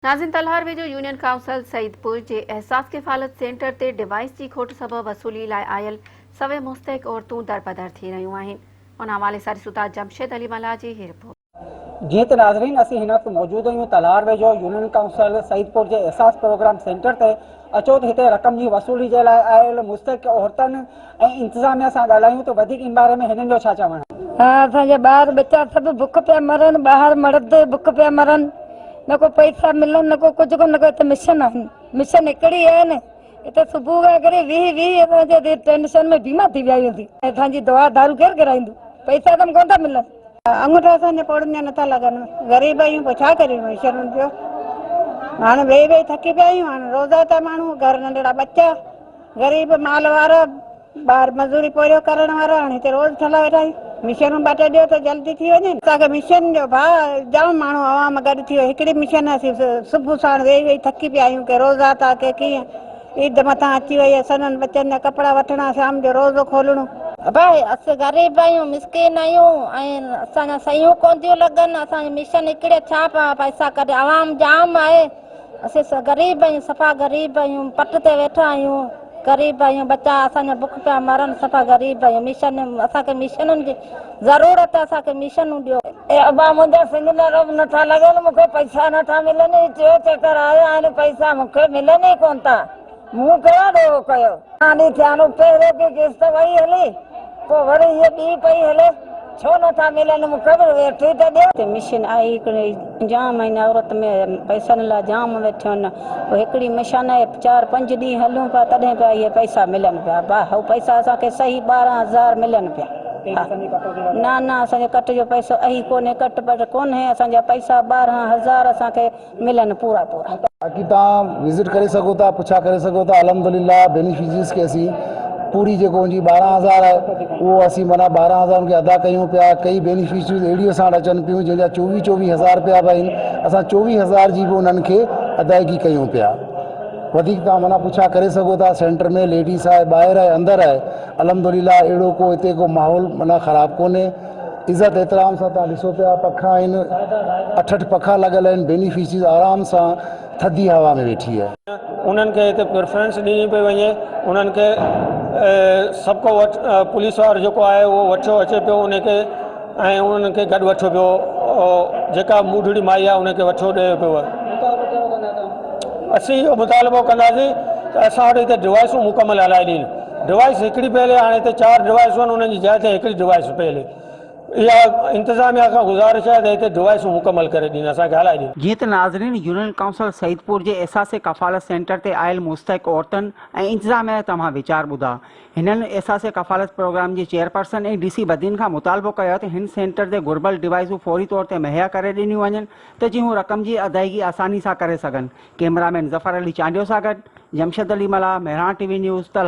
ناظم تلهار ويجهو union council Saeedpur جي احساس ڪفالت سينٽر تي ڊوائيس جي کوٽ سبب وصولي لاء آيل سوين مستحق عورتون دربدر ٿي رهيون آهن ان حوالي سان ڏسون ٿا جمشيد علي ملاح جي هي رپورٽ. جيئن ته ناظرين اسين هن وقت موجود آهيون تلهار ويجهو يونين ڪائونسل سعيدپور جي احساس پروگرام سينٽر تي اچو ته هتي رقم جي وصولي جي لاء آيل مستحق عورتن ۽ انتظاميا سان ڳالهايون ته وڌيڪ ان باري ۾ هنن جو ڇا چوڻ آهي. ها اسان جا ٻار ٻچا سڀ بک پيا مرن ٻاهر مڙد بک پيا مرن نه ڪو پئسا ملن نه ڪو ڪجهه ڪو نه ڪو هتي مشن آهن مشن هڪڙي آهي نه هتي صبح کان ڪري ويهي ويهي اسان جي ٽينشن ۾ بيمار ٿي ويا آهيون اسين اسان جي دوا دارو ڪير ڪرائيندو پئسا ته ڪونه ٿا ملن. انگوٺا اسان جي پوڙهن جا نٿا لڳن غريب آهيون پوء ڇا ڪريون مشنن جو هاڻي ويهي ويهي ٿڪي پيا آهيون هاڻي روزا ٿا ماڻهو گهر ننڍڙا ٻچا غريب مال وارا ٻار مزوري پورهيو ڪرڻ وارا هاڻي هتي روز ٺلا ويٺا آهيون مشنون ٻه ٽي ڏيو ته جلدي ٿي وڃي اسان کي مشن ڏيو ڀاء جام ماڻهو عوام گڏ ٿي ويو هڪڙي مشن اسين صبح ساڻ ويهي ويهي ٿڪي پيا آهيون ڪي روزا ٿا ڪي ڪيئن عيد مٿان اچي وئي سنن ٻچن جا ڪپڙا وٺڻا شام جو روزو کولڻو. ابا اسين غريب آهيون مسڪين آهيون ۽ اسان جا صحيحون ڪون ٿيون لڳن اسان جي مشن هڪڙي ڇا پئسا ڪڍي عوام جام آهي اسين غريب آهيون صفا غريب آهيون پٽ تي ويٺا آهيون غريب آهيون ٻچا اسان جا بک پيا مرن صفا غريب آهيون مشن اسان کي مشنن جي ضرورت آهي اسان کي مشنون ڏيو. اي ابا منهنجا سگنر به نٿا لڳن مون کي پئسا نٿا ملن هي ٽيو چڪر آيا آهن پئسا مون کي ملن ئي ڪون ٿا مون ڪهڙا ڏوهه ڪيو. ڏينهن ٿيا آهن پهريون ڪي قسط وئي هلي پوء وري هيء ٻي پئي هلي ڇو نٿا ملن مون کي به ويٺي ته ڏيو. هتي مشين آئي هڪڙي جام آهن عورت ۾ پئسن لاء جام ويٺيون آهن پوء هڪڙي مشن آئي چار پنج ڏينهن هليون پيا تڏهن پيا اهي پئسا ملن پيا با هو پئسا اسان کي صحيح 12 هزار ملن پيا نه نه اسان جي ڪٽ جو پئسو اهي ڪونهي ڪٽ پٽ ڪونهي اسان جا پئسا 12 هزار اسان کي ملن پورا پورا. باقي توهان وزٽ ڪري سگهو ٿا پڇا ڪري سگهو ٿا الحمدلله بينيفشريز کي اسين پوري جيڪو ان جي 12 هزار آهي اهو اسين معنيٰ 12 هزار ان کي ادا ڪيون پيا ڪئي بينيفشريز اهڙيون اسان وٽ اچن پيون جنهن جا 24 24 هزار رپيا به آهن اسان 24 هزار جي به انهن کي ادائگي ڪيون پيا وڌيڪ توهان معنيٰ پڇا ڪري سگهو ٿا سينٽر ۾ ليڊيز آهي ٻاهر آهي اندر آهي الحمدلله اهڙو ڪو هتي ڪو ماحول معنيٰ خراب ڪونهي عزت احترام سان توهان ڏسو پيا پکا آهن اٺ اٺ پکا لڳل آهن بينيفشريز آرام سان ٿڌي هوا ۾ ويٺي آهي. انهن کي هتي پريفرنس ڏني پئي وڃي انهن کي سڀ ڪو وٺ پوليس وارو جيڪو آهي اهو وٺيو اچي پيو ان کي ۽ انهن کي گڏ وٺيو پيو جيڪا ٻڍڙي مائي آهي ان کي وٺيو ڏئي پيو اسين اهو مطالبو ڪنداسين ته اسان وٽ هتي ڊوائسون مڪمل هلائي ڏين ڊوائس هڪڙي پئي هلي هاڻي هتي چار ڊوائسون آهن انهن جي جاء تي هڪڙي ڊوائس پئي هلي اها انتظاميا کان گذارش آهي ته هتي ڊوائسون مڪمل ڪري ڏين اسان کي هلائي ڏين. جيئن ته ناظرين يونين ڪائونسل سعيدپور جي احساس ڪفالت سينٽر تي آيل مستحق عورتن ۽ انتظاميا جا توهان ويچار ٻڌا. هنن احساس ڪفالت پروگرام جي چيئرپرسن ۽ ڊي سي بدين کان مطالبو ڪيو ته هن سينٽر تي گهربل ڊوائسون فوري طور تي مهيا ڪري ڏنيون وڃن ته جيئن هو رقم جي ادائيگي آساني سان ڪري سگهن. ڪئميرا مين ظفر علي چانڊيو سان گڏ Jamshed Ali Mallah, Mehran T V news, Talhar.